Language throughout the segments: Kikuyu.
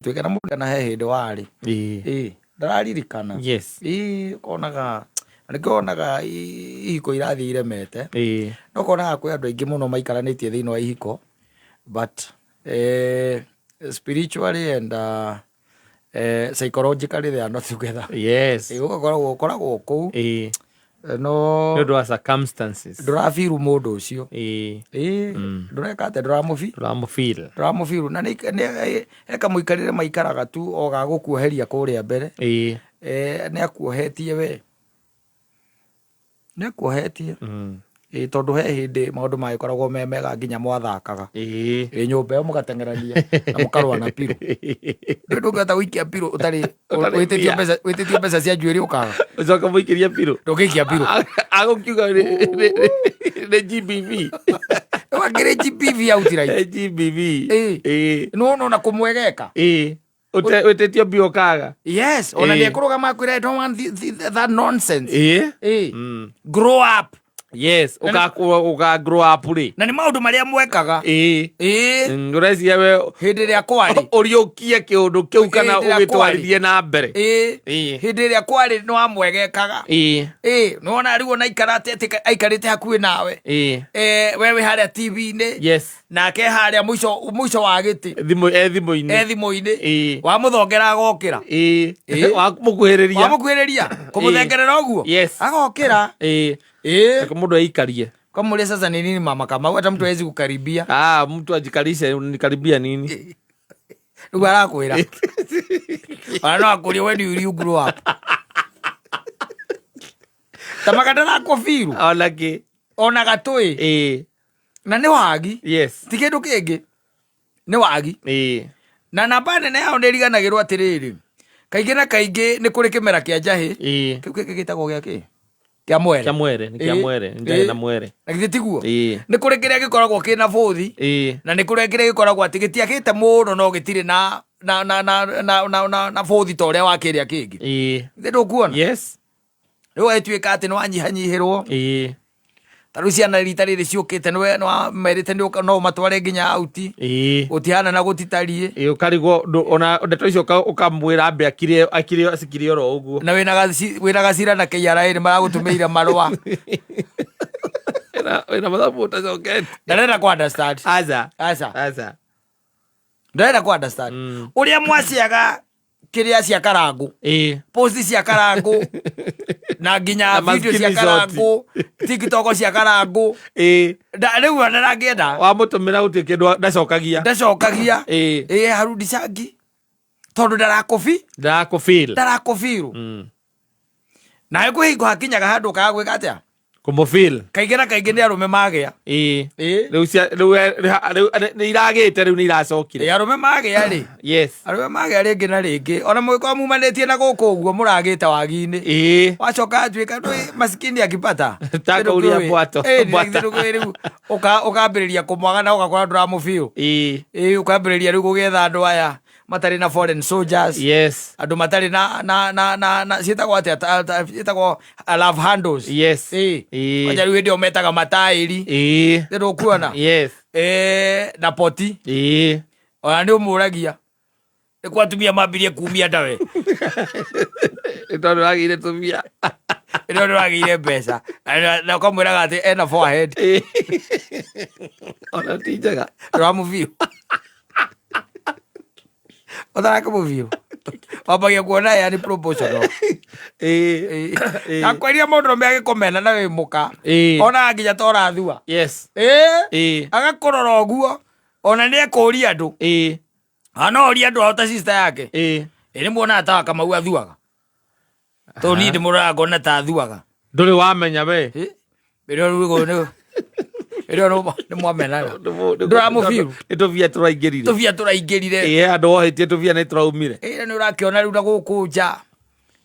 Tuĩke na mũndũ kana he hĩndĩ warĩ. Ĩĩ, ndararirikana. Ĩĩ, ũkonaga nĩkĩo wonaga ihiko irathiĩ iremete. No ũkonaga kwĩ andũ aingĩ mũno maikaranĩtie thĩinĩ wa ihiko, but spiritually and psychologically they are not together. Ĩĩ, ũgakoragwo ũkoragwo kũu no Nĩ ũndũ wa circumstances. Ndũrabiru mũndũ ũcio. Ĩĩ, ndũreka atĩa, ndũramũbi Ndũramũfeel. Ndũramũbiru na he kamũikarĩre maikaraga tu o ga gũkuoheria kũrĩa mbere. Nĩ akuohetie, we nĩ akuohetie. Ĩĩ, tondũ he hĩndĩ maũndũ magĩkoragwo me mega nginya mwathakaga. Ĩ nyũmba ĩyo mũgateng'erania na mũkarũa na pillow. Ndũngĩhota gũikia pillow ũtarĩ Ũtarĩ wĩtĩtio mbia. mbeca, wĩtĩtio mbeca cia njuĩrĩ ũkaga. Ũcoka mũikĩrie pillow. Ndũngĩikia pillow. Agũkiuga nĩ GBV. Wakĩrĩ GBV outright. Nĩ GBV. Ĩĩ. Nĩwona ona kũmwegeka. Ĩĩ. Wĩtĩtio mbia ũkaga. Yes, ona Ĩĩ. nĩ ekũrũgama akwĩra, "I don't want that nonsense." Ĩĩ. Grow up. Yes, ũka grow up rĩ. Na nĩ maũndũ marĩa mwekaga. Ĩĩ. Ũreciria we Hĩndĩ ĩrĩa kwarĩ. Ũriũkie kĩũndũ kĩu kana Hĩndĩ ĩrĩa ũgĩtwarithie na mbere. Ĩĩ. Hĩndĩ ĩrĩa kwarĩ nĩ wamwegekaga. Ĩĩ, nĩwona rĩu ona aikarate atĩ aikarĩte hakuhĩ nawe. We wĩ harĩa TV-inĩ. Nake harĩa mũico mũico wa gĩtĩ. Thimũ e thimũ-inĩ. E thimũ-inĩ. Wamũthongera agokĩra. Ĩĩ. Wamũkuhĩrĩria. Wamũkuhĩrĩria kũmũthengerera ũguo. Agokĩra. Ĩĩ. Reke mũndũ aikarie. Kamũria sasa ni nini, mama Kamau, hata mtu hawezi kukaribia. Ah, mtu ajikalishe, nikaribia nini? Rĩu arakwĩra ona no akũrie, "When will you grow up?" Ta magatarakobiru. Ona kĩ. Ona gatũĩ. Na nĩ wagi. Ti kĩndũ kĩngĩ, nĩ wagi. Na namba nene yao nĩ ĩriganagĩrwo atĩrĩrĩ, kaingĩ na kaingĩ nĩ kũrĩ kĩmera kĩa njahĩ. Kĩu kĩngĩ gĩtagwo gĩa kĩ? Kĩa mwere. Kĩa mwere, nĩ kĩa mwere, nĩ njahĩ na mwere. Na githĩ tiguo? Nĩ kũrĩ kĩrĩa gĩkoragwo kĩna bũthi na nĩ kũrĩ kĩrĩa gĩkoragwo atĩ gĩtiakĩte mũno no gĩtirĩ na na na na na na na na bũthi ta ũrĩa wa kĩrĩa kĩngĩ. Githĩ ndũkuona? Yes. Rĩu ĩtuĩka atĩ nĩ wanyihanyihĩrwo. Ta rĩu ciana rita rĩrĩ ciũkĩte nĩwe nĩwamerĩte no ũmatware nginya auti. Gũtihana na gũtitariĩ. Ĩĩ, ũkarigwo ona ndeto icio ũkamwĩra ambe akire akire acikire oro ũguo. Na wĩna gacira na KRA nĩ maragũtũmĩire marũa. Wĩna mathabu ũtacokete. Ndarenda kũ understand. Aca. Aca. Aca. Ndarenda kũ understand. Ũrĩa mwaciaga kĩrĩa cia karangũ. Post cia karangũ na nginya Na video cia ma-screenshot. karangũ, TikTok cia karangũ. Rĩu ona ndangĩenda. Wamũtũmĩra gũtirĩ kĩndũ ndacokagia. Ndacokagia. Ĩĩ, harudi cangi tondũ ndarakũbi Ndarakũfeel. Ndarakũbiru. Nawe kwĩ hingo hakinyaga handũ ũkaga gwĩka atĩa? Kũmũfeel. Kaingĩ na kaingĩ nĩ arũme magĩa. Rĩu rĩu nĩ iragĩte, rĩu nĩ iracokire. Ĩĩ, arũme magĩa rĩ. Arũme magĩa rĩngĩ na rĩngĩ ona mũgĩkorwo mumanĩtie na gũkũ ũguo mũragĩte wagi-inĩ. Wacoka atuĩka ndũĩ masikini akipata. Ta kũuria mbwato. Mbwata. Rĩu ũkambĩrĩria kũmwaga na ũgakora ndũramũbiũ. Ĩĩ, ũkambĩrĩria rĩu gũgĩetha andũ aya matarĩ na foreign soldiers. Andũ matarĩ na na na na na ciĩtagwo atĩa, ciĩtagwo love handles. Ĩĩ. Kwanja rĩu hĩndĩ ĩyo metaga mataĩri. Nĩ ndũkuona? Yes. Ĩĩ, na poti. Ona nĩ ũmũragia nĩ kwa atumia mambirie kumia ndawe. Nĩ tondũ wagĩire tũmia. Ĩno nĩ wagĩire mbeca na ũkamwĩraga atĩ ena forehead. Ona ti njega. Ndũramũbiũ, ũtarakĩmũbiũ wambagia kuona ya nĩ proportional. Nakweria mũndũ rũme agĩkũmena na wĩ mũka onaga nginya ta ũrathua. Agakũrora ũguo ona nĩ ekũria andũ. No orie andũ ao ta sister yake. Ĩ nĩ muonaga ta Kamau athuaga, tondũ niĩ ndĩmũroraga ngona ta athuaga. Ndũrĩ wamenya we. Ĩrĩa rĩu nĩ ĩrĩa nĩ mwamenana ndũramũbiru. Nĩ tũbia tũraingĩrire. Tũbia tũraingĩrire. Ĩĩ, andũ wohetie tũbia nĩ tũraumire. Ĩrĩa nĩ ũrakĩona rĩu na gũkũ nja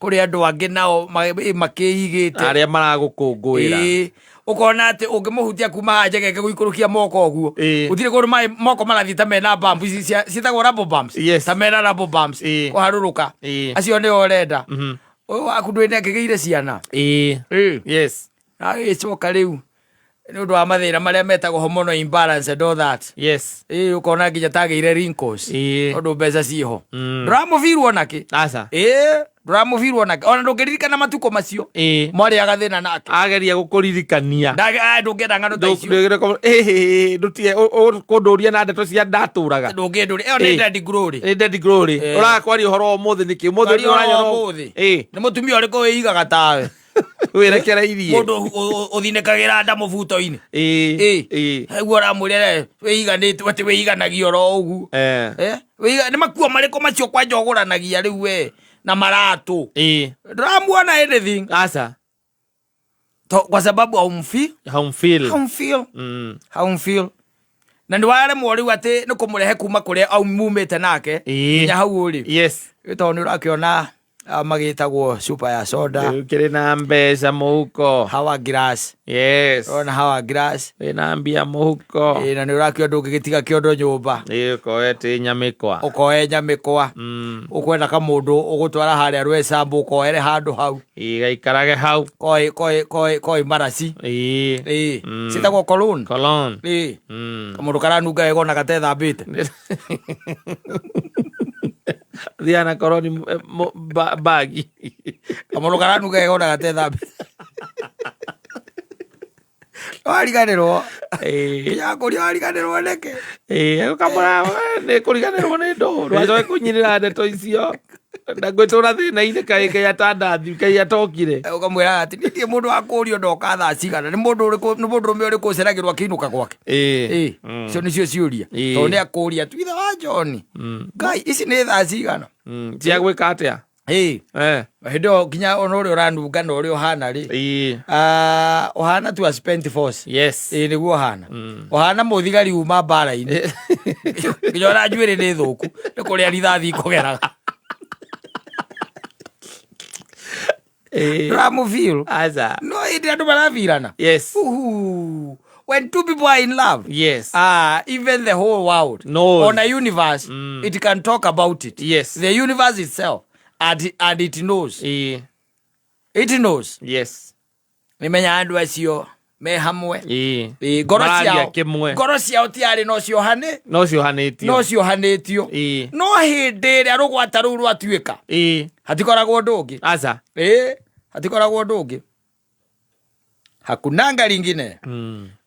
kũrĩ andũ angĩ nao makĩigĩte. Arĩa maragũkũngũĩra. Ĩĩ, ũkona atĩ ũngĩmũhutia kuma haha njegeke gũikũrũkia moko ũguo, gũtirĩ kũndũ maĩ moko marathiĩ ta mena bump ici ciĩtagwo rubber bumps. Ta mena rubber bumps. Kũharũrũka. Acio nĩo ũrenda. Ũyũ waku ndũĩ nĩ akĩgĩire ciana. Agĩcoka rĩu Nĩ ũndũ wa mathĩna marĩa metagwo hormonal imbalance and all that. Yes. Ĩĩ, ũkona nginya tagĩire wrinkles. Tondũ mbeca ciĩho. Ndũramũbirwo nakĩ? Aca. Ĩĩ, ndũramũbirwo nakĩ? Ona ndũngĩririkana matukũ macio. Mwarĩaga thĩna nake. Ageria gũkũririkania. Ndũngĩenda ng'ano ta icio. Ndũtige kũndũria na ndeto cia ndatũraga. Ndũngĩndũria. Ĩyo nĩ dead glory. Nĩ dead glory. Ũrakwaria ũhoro wa ũmũthĩ nĩkĩ? Ũmũthĩ Kwaria ũhoro wa nĩũranyona- ũmũthĩ. Ĩĩ. Nĩ mũtumia ũrĩkũ wĩigaga tawe? Wĩrekereirie. Mũndũ ũthinĩkagĩra nda mũbuto-inĩ. Ĩĩ. Ĩĩ. Ũguo ũramwĩra wĩiganĩte atĩ wĩiganagia oro ũguo. Nĩ makuo marĩkũ macio kwanja ũgũranagia rĩu we na maratũ? Ĩĩ. Ndũramuona anything. Aca. Kwa sababu haumfeel. Haumfeel. Haumfeel. Haumfeel. Na nĩ waremwo rĩu atĩ nĩ kũmũrehe kuma kũrĩa mumĩte nake nginya hau ũrĩ. Yes. Tondũ nĩ ũrakĩona magĩtagwo chupa ya soda. Rĩu kĩrĩ na mbeca mũhuko. Hawa glass. Yes. Ona hawa glass. Wĩna mbia mũhuko. Ĩĩ, na nĩ ũrakĩona ndũngĩgĩtiga kĩondo nyũmba. Ĩĩ, ũkoete nyamĩkwa. Ũkoe nyamĩkwa. Ũkwenda kamũndũ ũgũtwara harĩa Rwecambu ũkoere handũ hau. Ĩĩ, gaikarage hau. Koĩ, koĩ, koĩ, koĩ maraci. Ĩĩ. Ĩĩ. Ciĩtagwo cologne. Cologne. Ĩĩ. Kamũndũ karanunga wega ona gatethambĩte. Thiaga na koroni bagi. Kamũndũ karanunga wega ona gatethambĩte. Wariganĩrwo. Nginya ngũria wariganĩrwo nĩkĩ? Ĩĩ, ũkamũra nĩ kũriganĩrwo nĩ ndũ. Ndũgacoke kũnyinĩra ndeto icio. Na ngwĩtũra thĩna-inĩ kaĩ Ngai atandathi, Ngai atokire. Ũkamwĩra atĩ niĩ ndirĩ mũndũ wa kũũrio ndoka thaa cigana. Nĩ mũndũ ũrĩkũ, nĩ mũndũrũme ũrĩkũ ũceragĩrwo akĩinũka gwake? Ĩĩ. Ĩĩ. Icio nĩcio ciũria. Ĩĩ. Tondũ nĩ akũũria tu ithe wa John. Ngai, ici nĩ thaa cigana? Cia gwĩka atĩa? Ĩĩ. Hĩndĩ ĩyo nginya ona ũrĩa ũranunga na ũrĩa ũhana rĩ. Ĩĩ. Ũhana tu a spent force. Yes. Ĩĩ, nĩguo ũhana. Ũhana mũthigari uma mbara-inĩ. Nginya ona njuĩrĩ nĩ thũku. Nĩ kũrĩa rithathi ikũgeraga. Ĩĩ. Ndũramũfeel? Aca. No hĩndĩ andũ marabirana. Yes. Uhu. When two people are in love. Yes. Even the whole world. Knows. On a universe, it can talk about it. Yes. The universe itself. And it knows. Ĩĩ. It knows. Yes. Nĩmenya andũ acio me hamwe. Ĩĩ. Ĩĩ, ngoro Mararia ciao. kĩmwe. Ngoro ciao ti arĩ no ciohane. No ciohanĩtio. No ciohanĩtio. Ĩĩ. No hĩndĩ ĩrĩa rũgwata rũu rwatuĩka. Ĩĩ. Hatikoragwo ũndũ ũngĩ. Aca. Ĩĩ, hatikoragwo ũndũ ũngĩ. Hakunanga lingine.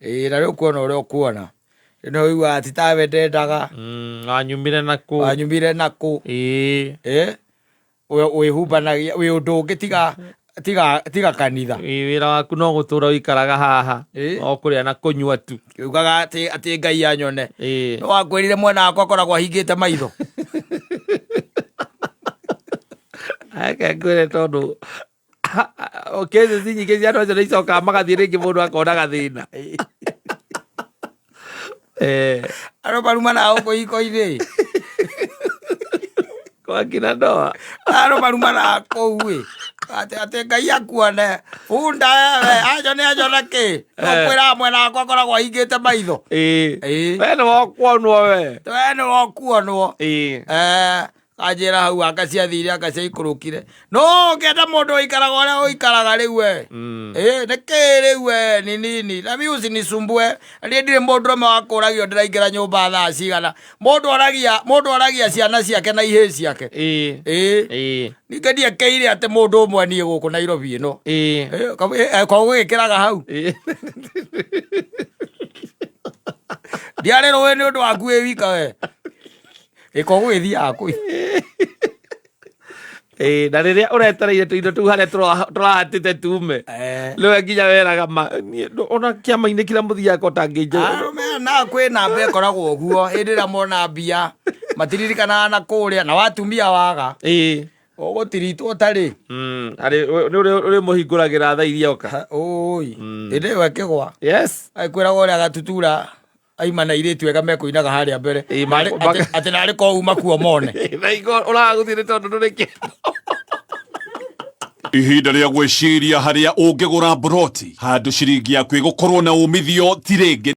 Ĩĩ, na rĩu kuona ũrĩa ũkuona. Nĩ ũiguaga ti tawe ndendaga. Wanyumire na kũ? Wanyumire na kũ? Ĩĩ. Ĩĩ. Wĩhumbanagia, wĩ ũndũ ũngĩ tiga kanitha. Ĩĩ, wĩra waku no gũtũra ũikaraga haha. Ĩĩ. O kũrĩa na kũnyua tu. Ugaga atĩ Ngai anyone. Ĩĩ. No wakwĩrire mwena wakwa akoragwo ahingĩte maitho. Reke ngwĩre tondũ cases nyingĩ cia andũ acio nĩ icokaga magathiĩ rĩngĩ mũndũ akona gathĩna. Andũ marumanaga gũkũ iko-inĩ. Kwa kina ndoa. Andũ marumanaga kũu ĩ. Atĩ Ngai akuone. Bunda wewe, anyone anyone kĩ? No kwĩraga mwena wakwa akoragwo ahingĩte maitho. Ĩĩ. Ĩĩ. We nĩ wokuonwo we. We nĩ wokuonwo. Ĩĩ. Kanjĩra hau anga ciathire anga ciaikũrũkire. No ũngĩenda mũndũ ũikaraga ũrĩa ũikaraga rĩu we. Ĩĩ, nĩ kĩĩ rĩu we ni nini? Na mi usinisumbue. Niĩ ndirĩ mũndũrũme wa kũragio ndĩraingĩra nyũmba thaa cigana. Mũndũ oragia ciana ciake na ihĩĩ ciake. Ĩĩ. Ĩĩ. Ĩĩ. Ningĩ ndiakeire atĩ mũndũ ũmwe niĩ gũkũ Nairobi ĩno. Ĩĩ. Ĩĩ, kwa gũgĩkĩraga hau. Ĩĩ. Ndiarĩ rũĩ nĩ ũndũ waku wĩ wika we. Ĩko gũgĩthiaga kũu. Ĩĩ, na rĩrĩa ũretereire tũindo tũu harĩa tũrahatĩte tume. Nĩwe nginya weraga ma, niĩ ona kĩama-inĩ kĩrĩa mũthiaga ko tangĩnjũ. Arũme na kwĩ namba ĩkoragwo ũguo, hĩndĩ ĩrĩa mona mbia, matiririkanaga na kũrĩa, na watumia waga. Ĩĩ. Ũgũtiritwo ũtarĩ. Arĩ, nĩ ũrĩ ũrĩmũhingũragĩra thaa iria oka. Ũi. Hĩndĩ ĩyo ĩkĩgwa. Yes. Agĩkwĩraga ũrĩa gatutura aima na airĩtu ega mekũinaga harĩa mbere. Ĩĩ, Atĩ narĩ ko uma kuo mone. Ĩĩ, na ingo ũraga gũthiĩ nĩ tondũ ndũrĩ kĩndũ. Ihinda rĩa gwĩciria harĩa ũngĩgũra mburoti handũ ciringi yaku ĩgũkorwo na umithio ti rĩngĩ